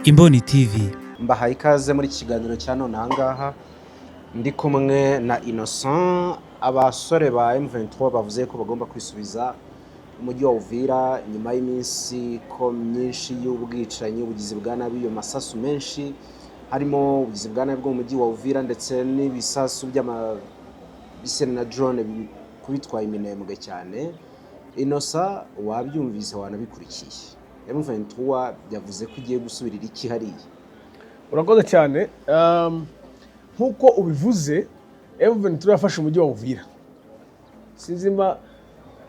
Imboni TV. Mbahaye ikaze muri iki kiganiro cya none. Ahangaha ndi kumwe na Innocent. Abasore ba M23 bavuze ko bagomba kwisubiza umujyi wa Uvira nyuma y'iminsi ko myinshi y'ubwicanyi, ubugizi bwa nabi, iyo masasu menshi, harimo ubugizi bwa nabi bwo mu mujyi wa Uvira ndetse n'ibisasu by'amabisene na drone kubitwaye iminembwe cyane. Innocent, wabyumvise, wanabikurikiye. M23 yavuze ko igiye gusubirira iki hariya? Urakoze cyane. Nk'uko ubivuze, M23 yafashe umujyi wa Uvira. Sinzi niba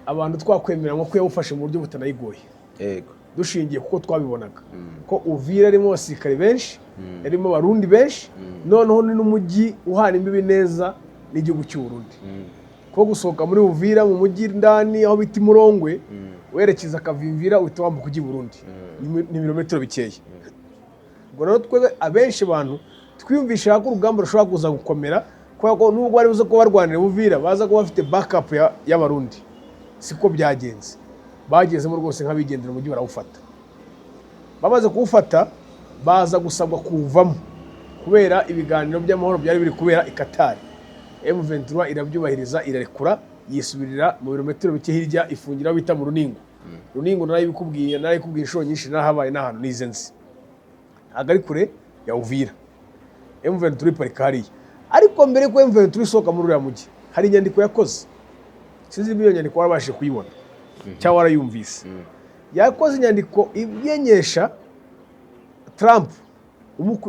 abantu twakwemera ko yawufashe mu buryo butanayigoye, dushingiye kuko twabibonaga ko Uvira arimo abasirikare benshi, yarimo Abarundi benshi, noneho ni n'umujyi uhana imbibi neza n'igihugu cy'u Burundi, kuko gusohoka muri Uvira mu mujyi ndani aho bita Imurongwe werekeza Kavimvira, uhita wambuka ujya i Burundi. Ni ibirometero bikeya. Ubwo rero twebwe abenshi bantu twiyumvisha ko urugamba rushobora kuza gukomera, kubera ko nubwo bari buze kuba barwanira Uvira, baza kuba bafite backup y'Abarundi. Siko byagenze. Bagezemo rwose nk'abigendera, umujyi barawufata. Bamaze kuwufata, baza gusabwa kuwuvamo kubera ibiganiro by'amahoro byari biri kubera i Katari. M23 irabyubahiriza, irarekura, yisubirira mu birometero bike hirya, ifungira aho bita mu Runingo. Runingo narayibikubwiye, narayikubwiye inshuro nyinshi, narahabaye n'ahantu nize nzi, ntabwo ari kure ya Uvira. M23 iparika hariya. Ariko mbere yuko M23 isohoka muri uriya mujyi, hari inyandiko yakoze. Sinzi niba iyo nyandiko warabashije kuyibona cyangwa warayumvise. Yakoze inyandiko imenyesha Trump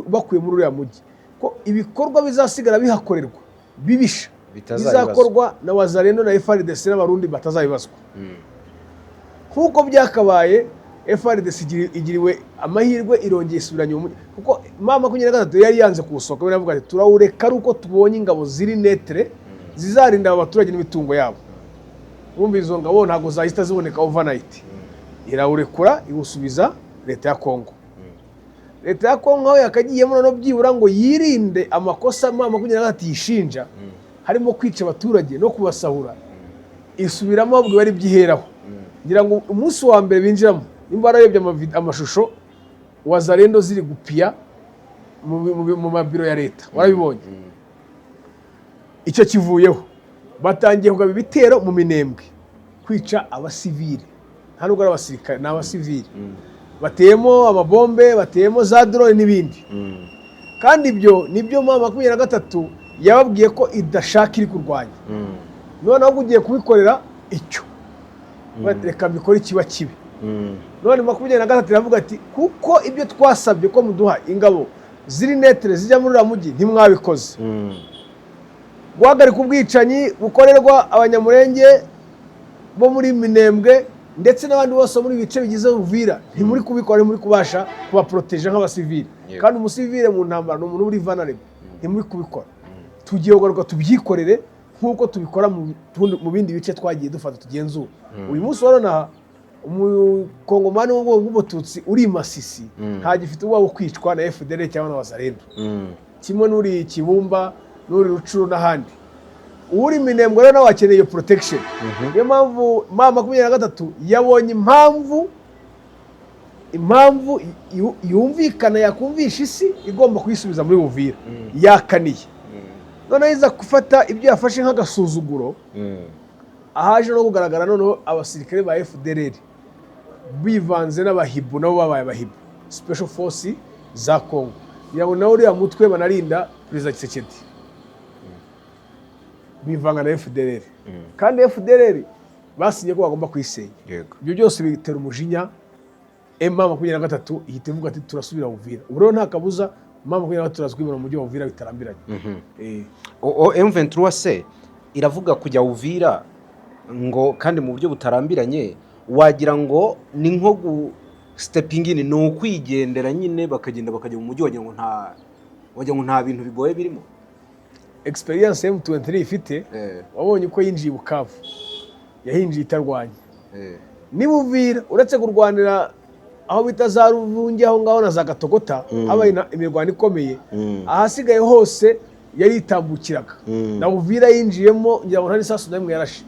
bakuye muri uriya mujyi ko ibikorwa bizasigara bihakorerwa bibisha Bitazabibazwa. bizakorwa na Wazalendo na FARDC n'Abarundi, batazabibazwa. Nk'uko byakabaye, FARDC igiriwe amahirwe, irongeye isubiranye umujyi, kuko M23 yari yanze kuwusohoka. Baravuga ati: "Turawureka ari uko tubonye ingabo ziri neutre zizarinda aba baturage n'imitungo yabo." Urumva izo ngabo ntabwo zahita ziboneka overnight. Irawurekura, iwusubiza leta ya Kongo. Leta ya Kongo aho yakagiyemo noneho byibura ngo yirinde amakosa M23 yishinja, harimo kwica abaturage no kubasahura, isubiramo ahubwo bari byiheraho. Ngira ngo umunsi wa mbere binjiramo, nimba wararebye amashusho, Wazalendo ziri gupiya mu mabiro ya leta, warabibonye. Icyo kivuyeho, batangiye kugaba ibitero mu Minembwe, kwica abasivile. Nta nubwo ari abasirikare, ni abasivile. Bateyemo amabombe, bateyemo za drone n'ibindi. Kandi ibyo nibyo M23 yababwiye ko idashaka, iri kurwanya. Noneho ugiye kubikorera icyo, reka mbikore ikiba kibi. None 23 iravuga ati: "Kuko ibyo twasabye ko muduha ingabo ziri neutre zijya muri uriya mujyi ntimwabikoze, guhagarika ubwicanyi bukorerwa Abanyamurenge bo muri Minembwe ndetse n'abandi bose bo muri bice bigize Uvira, ntimuri kubikora, ntimuri kubasha kubaporoteje nk'abasivile." Kandi umusivile mu ntambara ni umuntu uri vulnerable. "Ntimuri kubikora, tugiye kugaruka tubyikorere nk'uko tubikora mu bindi bice twagiye dufata, tugenzura." Uyu munsi wa nonaha, Umukongomani wo mu bwoko bw'Umututsi uri i Masisi ntagifite ubwoba bwo kwicwa na FDLR cyangwa na Wazalendo, kimwe n'uri Kibumba, n'uri Rucuru n'ahandi. Uri Minembwe rero nawe akeneye iyo protection. Niyo mpamvu M23 yabonye impamvu yumvikana yakumvisha isi igomba kuyisubiza muri Uvira yakaniye. Noneho iza gufata ibyo yafashe nk'agasuzuguro, ahaje no kugaragara noneho abasirikare ba FDLR bivanze n'Abahibu, nabo babaye Abahibu, special force za Congo. Kugira ngo nawe uriya mutwe banarinda Perezida Tshisekedi, bivanga na FDLR, kandi FDLR basinye ko bagomba kuyisenya. Ibyo byose bitera umujinya M23, ihita ivuga ati: "Turasubira Uvira." Ubu rero nta kabuza M23 turazwibona mu mujyi wa Uvira bitarambiranye. O M23 se iravuga kujya Uvira ngo kandi mu buryo butarambiranye, wagira ngo ni nko gu stepping in, ni ukwigendera nyine, bakagenda bakajya mu mujyi, wagira ngo nta bintu bigoye birimo. Experience M23 ifite, wabonye uko yinjiye i Bukavu, yahinjiye itarwanya. Niba Uvira, uretse kurwanira aho bita za Ruvungi aho ngaho na za Gatogota, habaye imirwano ikomeye, ahasigaye hose yari yitambukiraga. Na Uvira yinjiyemo, ngira ngo nta n'isasu na rimwe yarashe.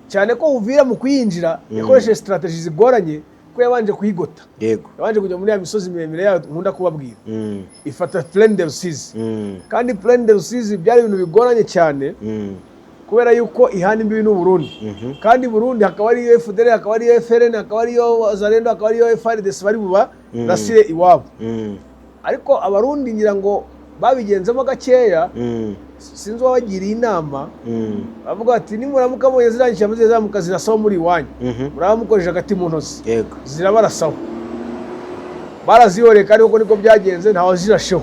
Cyane ko Uvira mu kuyinjira yakoresheje strategy zigoranye, kubera ko Uvira ni Kuko yabanje kuyigota, yabanje kujya muri ya misozi miremire yayo nkunda kubabwira, ifata Plaine de Rusizi. Kandi Plaine de Rusizi byari ibintu bigoranye cyane, kubera yuko ihana imbibi n'u Burundi, kandi Burundi hakaba ariyo FDL, hakaba ariyo FRN, hakaba ariyo Wazalendo, hakaba ariyo FARDC bari buba rasire iwabo. Ariko Abarundi ngira ngo babigenzemo gakeya, sinzi uwabagiriye inama, bavuga bati: "Nimuramuka mubonye ziriya nyeshyamba zizamuka zirasaho muri iwanyu, muraba mukoresha agati mu ntozi." Zirabarasaho, barazihoreye, kandi koko niko byagenze, ntawe zirasheho.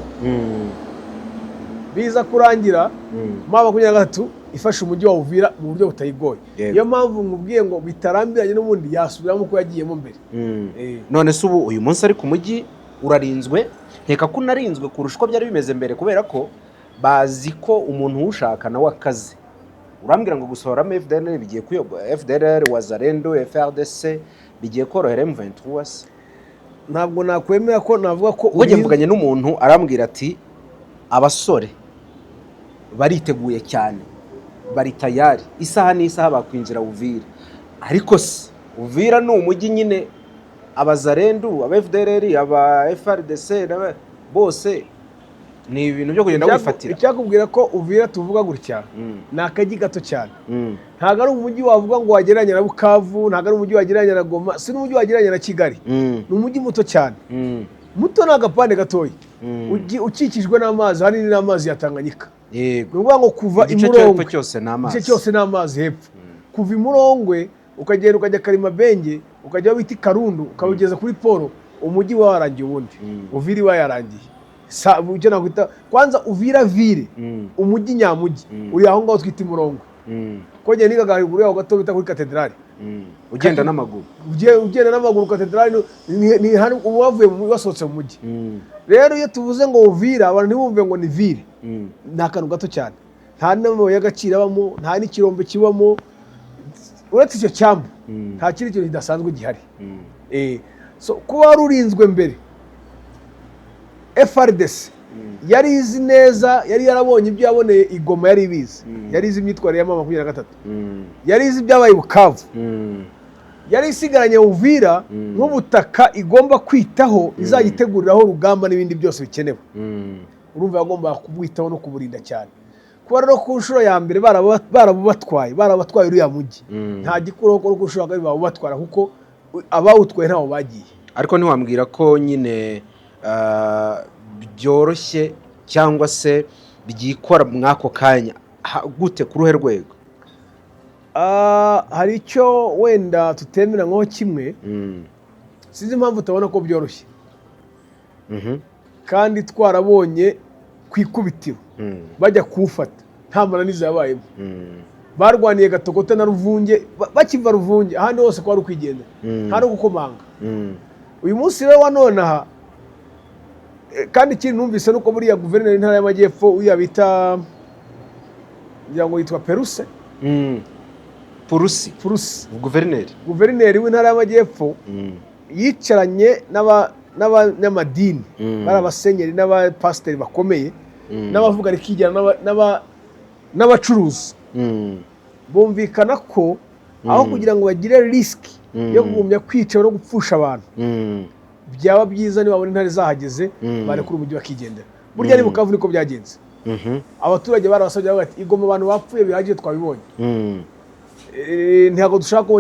Biza kurangira M23 ifashe umujyi wa Uvira mu buryo butayigoye. Niyo mpamvu nkubwiye ngo bitarambiranye n'ubundi yasubiramo uko yagiyemo mbere. None se ubu uyu munsi ariko umujyi urarinzwe? Nkeka ko unarinzwe kurusha uko byari bimeze mbere, kubera ko bazi ko umuntu uwushaka nawe akaze. Urambwira ngo gusohoramo FDLR bigiye kuyoba FDLR, Wazalendo, FARDC, bigiye korohera M23 se? Ntabwo nakwemera ko navuga ko Ubwo njye mvuganye n'umuntu arambwira ati: "Abasore bariteguye cyane, bari tayari, isaha n'isaha bakwinjira Uvira." Ariko se Uvira ni umujyi nyine abazarendu, aba FDLR, aba FARDC bose, ni ibintu byo kugenda wifatira. Icyakubwira ko Uvira tuvuga gutya ni akajyi gato cyane. Ntabwo ari umujyi wavuga ngo wagereranya na Bukavu, ntabwo ari umujyi wagereranya na Goma, si n'umujyi wagereranya na Kigali. Ni umujyi muto cyane, muto, ni agapande gatoya ukikijwe n'amazi, ahanini n'amazi ya Tanganyika. Ni ukuvuga ngo kuva Igice cyo hepfo i Murongwe cyose ni amazi. Igice cyose ni amazi hepfo, kuva i Murongwe ukagenda ukajya Karimabenge, ukajya aho bita i Karundu, ukawugeza kuri poro, umujyi uba warangiye ubundi. Uvira iba yarangiye. Icyo nakwita kwanza Uvira ville, umujyi nyamujyi, uri aho ngaho twita i Murongwe. Ko njye nigaga haruguru yaho gato bita kuri katedrali. Ugenda n'amaguru. Ugenda n'amaguru, katedrali ni hano uba wavuye wasohotse mu mujyi. Rero iyo tuvuze ngo Uvira, abantu ntibumve ngo ni ville. Ni akantu gato cyane, nta n'amabuye y'agaciro abamo, nta n'ikirombe kibamo uretse icyo cyambu. Nta kindi kintu kidasanzwe gihari. So kuba wari urinzwe mbere, FARDC yari izi neza, yari yarabonye ibyo yaboneye i Goma, yari ibizi. Yari izi imyitwarire ya M23, yari izi ibyabaye i Bukavu, yari isigaranye Uvira nk'ubutaka igomba kwitaho, izajya iteguriraho urugamba n'ibindi byose bikenewe. Urumva yagombaga kubwitaho no kuburinda cyane. Kuba rero ku nshuro ya mbere barabatwaye uriya mujyi, nta gikuraho ko ku nshuro ya kabiri bawubatwara, kuko abawutwaye ntaho bagiye. Ariko ntiwambwira ko nyine byoroshye cyangwa se byikora mw'ako kanya. Gute, ku ruhe rwego? Hari icyo wenda tutemeranywaho kimwe. Sinzi impamvu utabona ko byoroshye kandi twarabonye ku ikubitiro bajya kuwufata nta mananiza yabayemo. Barwaniye Gatogota na Ruvunge, bakiva Ruvunge ahandi hose ko ari ukwigendera, nta no gukomanga. Uyu munsi rero wa none aha, kandi ikindi numvise nuko buriya guverineri w'intara y'Amajyepfo, uriya bita, ngira ngo yitwa Peruse. Purusi. Purusi. Guverineri. Guverineri w'intara y'Amajyepfo yicaranye n'abanyamadini, bari abasenyeri n'abapasiteri bakomeye n'abavuga rikijyana n'abacuruzi, bumvikana ko aho kugira ngo bagire risque yo kugumya kwica no gupfusha abantu, byaba byiza nibabona intare zahageze barekura umujyi bakigendera. Burya ni Bukavu niko byagenze. Abaturage barabasabye, baravuga bati: "I Goma abantu bapfuye bihagije, twabibonye. Ntabwo dushaka ko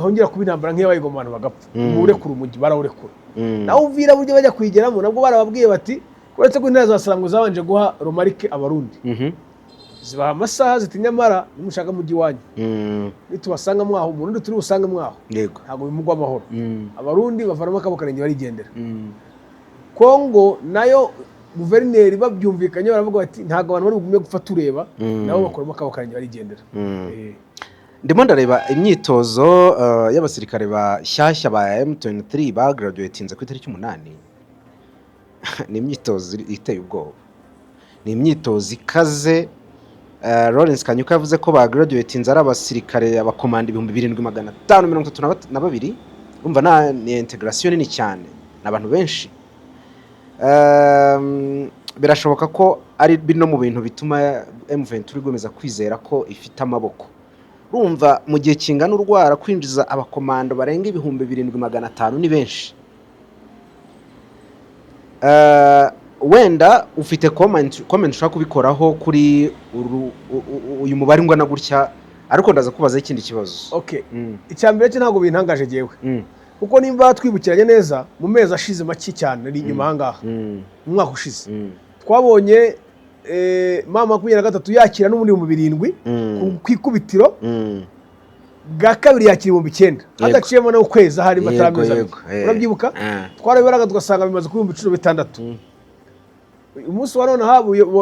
hongera kuba intambara nk'iyabaye i Goma, abantu bagapfa. Muwurekure umujyi." Barawurekura. Nawe Uvira buryo bajya kuyigeramo, nabwo barababwiye bati, uretse ko intare za Sarangwe zabanje guha remarque Abarundi, zibaha amasaha, ziti: "Nyamara nimushaka mujyi iwanyu, nitubasanga mwaho, Umurundi turi busange mwaho, ntabwo bimugwa amahoro." Abarundi bavanamo akabo karenge barigendera. Kongo nayo guverineri babyumvikanye, baravuga bati: "Ntabwo abantu bari bugume gupfa tureba." Nabo bakuramo akabo karenge barigendera. Ndimo ndareba imyitozo y'abasirikare bashyashya ba M23 bagraduatinze ku itariki 8. Ni imyitozo iteye ubwoba, ni imyitozo ikaze. Lawrence Kanyuka yavuze ko bagraduatinze ari abasirikare, abakomanda 7532. Urumva ni integration nini cyane, ni abantu benshi. Birashoboka ko ari bino mu bintu bituma M23 igomeza kwizera ko ifite amaboko. Urumva, mu gihe kingana urwara, kwinjiza abakomando barenga 7500 ni benshi. Wenda ufite comment ushobora kubikoraho kuri uyu mubare ungana gutya, ariko ndaza kubazaho ikindi kibazo. Okay. Icya mbere cyo, ntabwo bintangaje jyewe, kuko nimba twibukiranye neza, mu mezi ashize make cyane ari inyuma aha ngaha, mu mwaka ushize, twabonye M23 yakira n'ubundi 7000 ku ikubitiro bwa kabiri, yakira 9000 hadaciyemo n'ukwezi, ahari batari amezi 2. Urabyibuka? Twarabibaraga tugasanga bimaze kuba 16,000. Umunsi wa none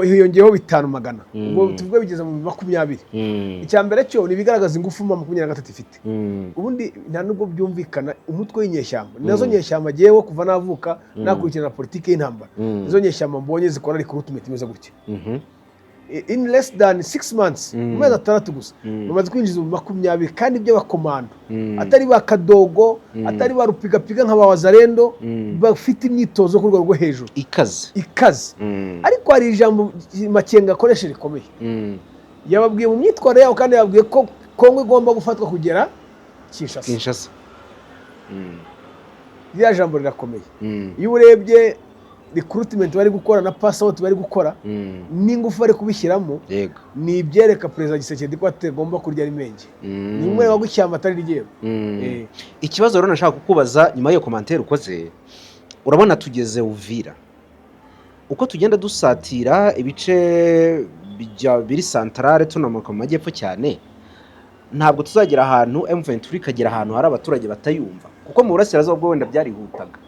hiyongeyeho bitanu magana, ubwo tuvuge bigeze mu 20. Icya mbere cyo ni ibigaragaza ingufu M23 ifite. Ubundi nta nubwo byumvikana umutwe w'inyeshyamba, ni nazo nyeshyamba jyewe kuva navuka nakurikirana politiki y'intambara, nizo nyeshyamba mbonye zikora recruitment imeze gutya in less than 6 months, mu mezi 6 gusa, bamaze kwinjiza 20,000, kandi by'abakomando, atari ba kadogo, atari ba rupigapiga nka ba Wazalendo, bafite imyitozo ku rwego rwo hejuru. Ikaze. Ikaze. Ariko hari ijambo Makenga akoresha rikomeye. Yababwiye mu myitwarire yabo, kandi yababwiye ko Kongo igomba gufatwa kugera Kinshasa. Kinshasa. Ririya jambo rirakomeye. Iyo urebye recruitment bari gukora na pass out bari gukora n'ingufu bari kubishyiramo, ni ibyereka Perezida Tshisekedi ko atagomba kurya ari menge, ni umwe wagushyamba atari ryeru. Ikibazo rero nashaka kukubaza nyuma y'iyo commentaire ukoze, urabona tugeze Uvira, uko tugenda dusatira ibice biri centrale, tunamanuka mu majyepfo cyane, ntabwo tuzagera ahantu M23 ikagera ahantu hari abaturage batayumva? Kuko mu burasirazuba bwo wenda byarihutaga,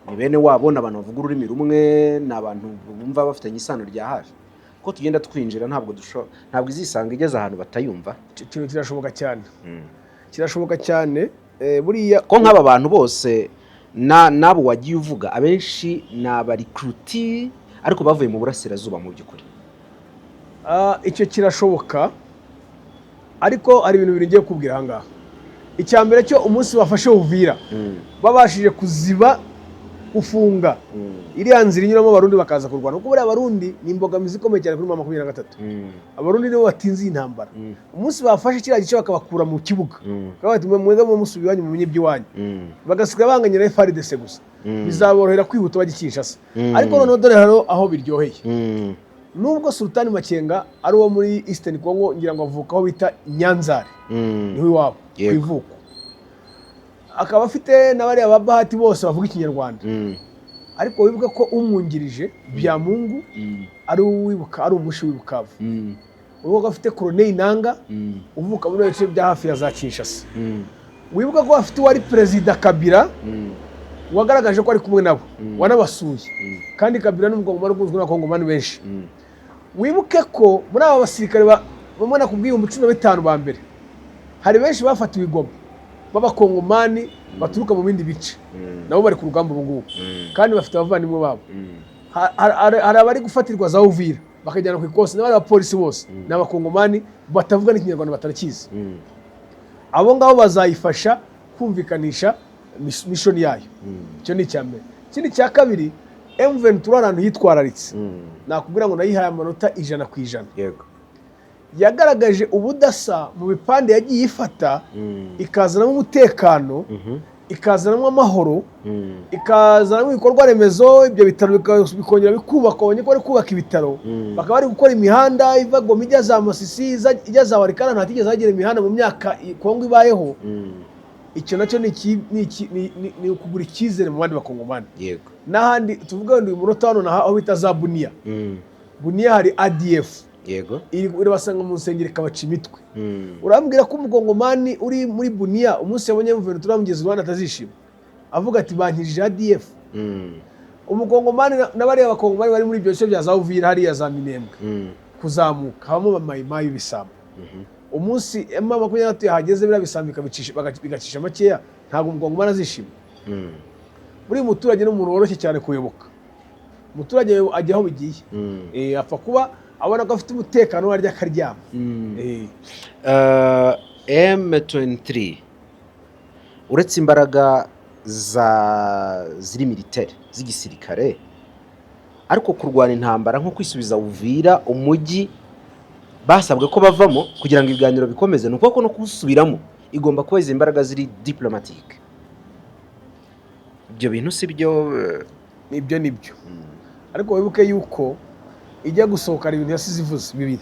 ni bene wabo, ni abantu bavuga ururimi rumwe, ni abantu bumva bafitanye isano rya hafi. Uko tugenda twinjira, ntabwo izisanga igeze ahantu batayumva? Icyo kintu kirashoboka cyane, kirashoboka cyane. Buriya Ko nk'aba bantu bose n'abo wagiye uvuga, abenshi ni aba recruits, ariko bavuye mu burasirazuba mu by'ukuri. Ah, icyo kirashoboka, ariko hari ibintu bibiri ngiye kukubwira aha ngaha. Icya mbere cyo, umunsi bafashe Uvira, babashije kuziba, gufunga iriya nzira inyuramo Abarundi bakaza kurwana, kuko buriya Abarundi ni imbogamizi ikomeye cyane kuri M23. Abarundi nibo batinze iyi ntambara. Umunsi bafashe kiriya gice bakabakura mu kibuga, bakavuga bati: "Mwebwe mumusubira iwanyu, mumenye iby'iwanyu," bagasigara banganye na FARDC gusa, bizaborohera kwihuta bajya i Kinshasa. Ariko noneho dore hano aho biryoheye. Nubwo Sultani Makenga ari uwo muri Eastern Congo, ngira ngo avuka aho bita Nyanzare, niho iwabo ku ivuko, akaba afite na bariya ba Bahati bose bavuga Ikinyarwanda, ariko wibuke ko umwungirije Byamungu ari uwibuka, ari umushi w'i Bukavu. Wibuke ko afite Corneille Nanga uvuka muri bice bya hafi ya za Kinshasa. Wibuke ko afite uwari Perezida Kabila, wagaragaje ko ari kumwe nabo, wanabasuye, kandi Kabila ni umukongomani ukunzwe n'Abakongomani benshi. Wibuke ko muri aba basirikare bamwe nakubwiye 15,000 ba mbere, hari benshi bafatiwe i Goma b'Abakongomani baturuka mu bindi bice, nabo bari ku rugamba ubu ngubu, kandi bafite abavandimwe babo. Hari abari gufatirwa za Uvira bakajyana ku ikosi n'abari abapolisi, bose ni Abakongomani batavuga n'Ikinyarwanda, batarakizi. Abo ngabo bazayifasha kumvikanisha mission yayo. Icyo ni icya mbere. Ikindi cya kabiri, M23 ahantu yitwararitse, nakubwira ngo nayihaye amanota 100%. Yagaragaje ubudasa mu bipande yagiye ifata, ikazanamo umutekano, ikazanamo amahoro, ikazanamo ibikorwa remezo, ibyo bitaro bikongera bikubakwa, babonye ko bari kubaka ibitaro, bakaba bari gukora imihanda iva Goma ijya za Masisi, ijya za Walikale, ahantu hatigeze hagera imihanda mu myaka Kongo ibayeho. Icyo nacyo ni ukugura icyizere mu bandi Bakongomani n'ahandi. Tuvuge wenda uyu munota hano aho bita za Buniya. Buniya hari ADF, irabasanga mu nsengero ikabaca imitwe. Urambwira ko Umukongomani uri muri Buniya, umunsi yabonye M23 bamugeze iruhande, atazishima avuga ati: "Bankijije ADF"? Umukongomani n'abariya Bakongomani bari muri ibyo bice bya za Uvira hariya za Minembwe kuzamuka, habamo Abamayimayi b'ibisambo. Umunsi M23 yahageze, biriya bisambo bigacisha makeya, ntabwo Umukongomani azishima? Buriya umuturage ni umuntu woroshye cyane kuyoboka. Umuturage ajya aho bigiye. Apfa kuba abona ko afite umutekano, warya akaryama. M23, uretse imbaraga za ziri militaire, z'igisirikare, ariko kurwana intambara nko kwisubiza Uvira, umujyi Basabwe ko bavamo kugira ngo ibiganiro bikomeze. Ni ukuvuga ko no kuwusubiramo igomba kuba izi mbaraga ziri diplomatique. Ibyo bintu si byo? Nibyo, nibyo, ariko wibuke yuko ijya gusohoka hari ibintu yasize ivuze bibiri.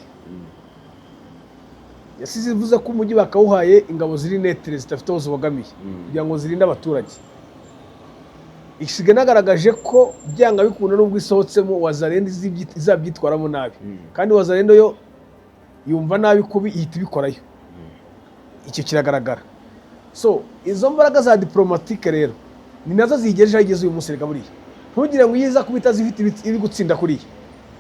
Yasize ivuze ko umujyi bakawuhaye ingabo ziri neutre, zidafite aho zibogamiye, kugira ngo zirinde abaturage. Isigaye inagaragaje ko byanga bikunda, nubwo isohotsemo, Wazalendo izabyitwaramo nabi. Kandi Wazalendo yo yumva nabi kubi, ihita ibikorayo. Icyo kiragaragara. So izo mbaraga za diplomatique rero ni nazo ziyigejeje aho igeze uyu munsi. Reka buriya ntugire ngo iyo iza kuba itazifite iri gutsinda kuriya.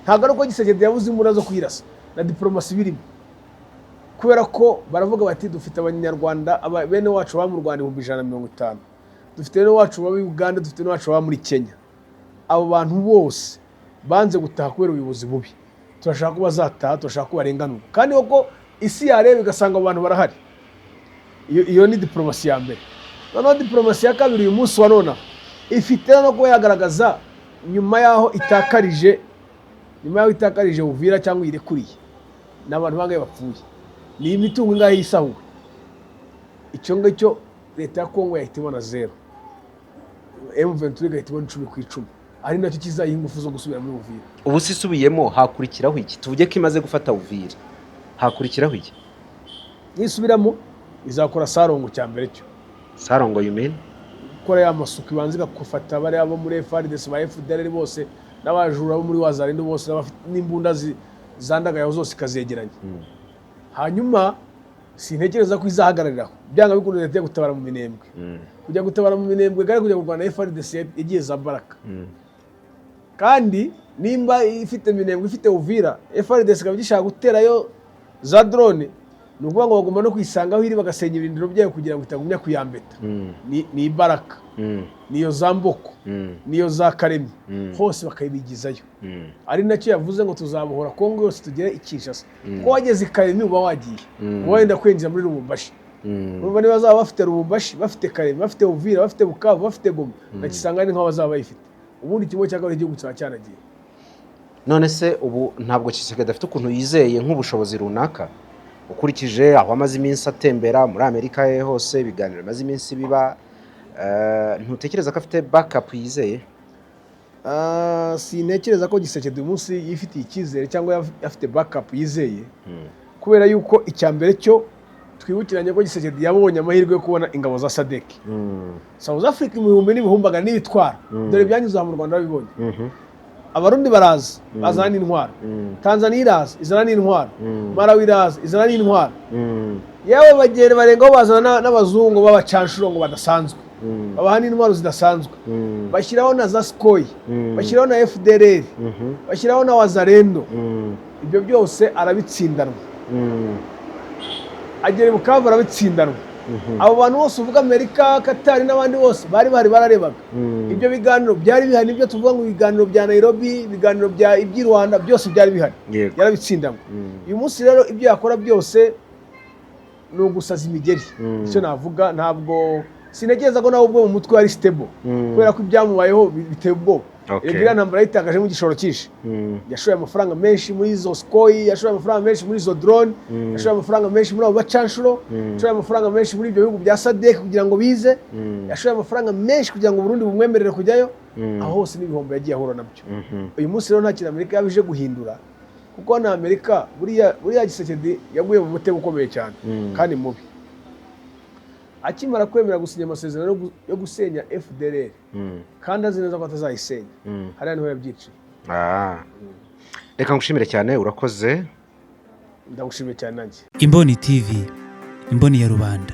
Ntabwo ari uko Tshisekedi yabuze imbunda zo kuyirasa, na diporomasi birimo, kubera ko baravuga bati: "Dufite Abanyarwanda, bene wacu baba mu Rwanda 150,000, dufite bene wacu baba i Uganda, dufite bene wacu baba muri Kenya. Abo bantu bose banze gutaha kubera ubuyobozi bubi. Turashaka ko bazataha, turashaka ko barenganurwa." Kandi koko isi yareba igasanga abo bantu barahari. Iyo ni diporomasi ya mbere. Noneho diporomasi ya kabiri, uyu munsi wa none ifite no kuba yagaragaza nyuma y'aho itakarije Uvira cyangwa irekuriye, ni abantu bangahe bapfuye, ni imitungo ingahe yisahuwe. Icyo ngicyo leta ya Kongo yahita ibona zero, M23 igahita ibona 10 ku 10, ari nacyo kizayiha ingufu zo gusubira muri Uvira. Ubu se isubiyemo hakurikiraho iki? Tuvuge ko imaze gufata Uvira, hakurikiraho iki? Nisubiramo izakora sarongo cya mbere cyo. Sarongo, you mean? Gukora ya masuku, ibanza igakufata bariya bo muri FARDC, ba FDLR bose, n'abajura bo muri Wazalendo bose, n'imbunda zandagayeho zose ikazegeranya. Hanyuma sintekereza ko izahagarariraho. Byanga bikunda leta ijya gutabara mu Minembwe, kujya gutabara mu Minembwe gare kujya kurwana na FARDC yagiye za Baraka. Kandi nimba ifite Minembwe, ifite Uvira, FARDC ikaba igishaka guterayo za drone, ni ukuvuga ngo bagomba no kuyisanga aho iri, bagasenya ibirindiro byayo kugira ngo itagumya kuyambeta. Ni Ibaraka, niyo za Mboko, niyo za Karemi, hose bakayibigizayo. Ari nacyo yavuze ngo tuzabohora Kongo yose tugere i Kinshasa, kuko wageze i Karemi uba wagiye, uba wenda kwinjira muri Lubumbashi. Urumva niba bazaba bafite Lubumbashi, bafite Karemi, bafite Uvira, bafite Bukavu, bafite Goma na Kisangani, nk'aho bazaba bayifite, ubundi kimwe cya kabiri igihugu kiba cyaragiye. None se ubu ntabwo Tshisekedi afite ukuntu yizeye nk'ubushobozi runaka, ukurikije aho amaze iminsi atembera muri Amerika he hose, ibiganiro bimaze iminsi biba, ntutekereza ko afite backup yizeye? Ah, sintekereza ko Tshisekedi uyu munsi yifitiye icyizere cyangwa afite backup yizeye, kubera yuko icya mbere cyo twibukiranye ko Tshisekedi yabonye amahirwe yo kubona ingabo za SADC, South Africa, ibihumbi n'ibihumbaga n'ibitwara. Dore byanyuze aha mu Rwanda babibonye. Abarundi baraza bazana n'intwaro, Tanzania iraza izana n'intwaro, Malawi iraza izana n'intwaro, yewe bagenda barengaho bazana n'abazungu b'abacanshuro ngo badasanzwe, babaha n'intwaro zidasanzwe, bashyiraho na za Sukhoi, bashyiraho na FDLR, bashyiraho na Wazalendo. Ibyo byose arabitsindanwa. Agera i Bukavu arabitsindanwa. Abo bantu bose uvuga, Amerika, Katari n'abandi bose bari bahari, bararebaga. Ibyo biganiro byari bihari, nibyo tuvuga ngo ibiganiro bya Nairobi, ibiganiro bya iby'i Rwanda, byose byari bihari. Yarabitsindanywe. Uyu munsi rero ibyo yakora byose ni ugusaza imigeri. Icyo navuga, ntabwo sintekereza ko nawe ubwo mu mutwe wari stable, kubera ko ibyamubayeho biteye ubwoba. Erega iriya ntambara yitangajemo igishoro cyinshi. Yashoye amafaranga menshi muri izo Sukhoi, yashoye amafaranga menshi muri izo drone, yashoye amafaranga menshi muri abo bacanshuro, yashoye amafaranga menshi muri ibyo bihugu bya SADC kugira ngo bize, yashoye amafaranga menshi kugira ngo Burundi bumwemerere kujyayo. Aho hose n'ibihombo yagiye ahura nabyo. Uyu munsi rero nta kintu Amerika yaba ije guhindura, kuko na Amerika buriya Tshisekedi yaguye mu mutego ukomeye cyane kandi mubi akimara kwemera gusinya amasezerano yo gusenya FDLR, kandi azi neza ko atazayisenya. Hariya niho yabyiciye. Ah. Reka ngushimire cyane, urakoze. Ndagushimiye cyane nanjye. Imboni TV, imboni ya rubanda.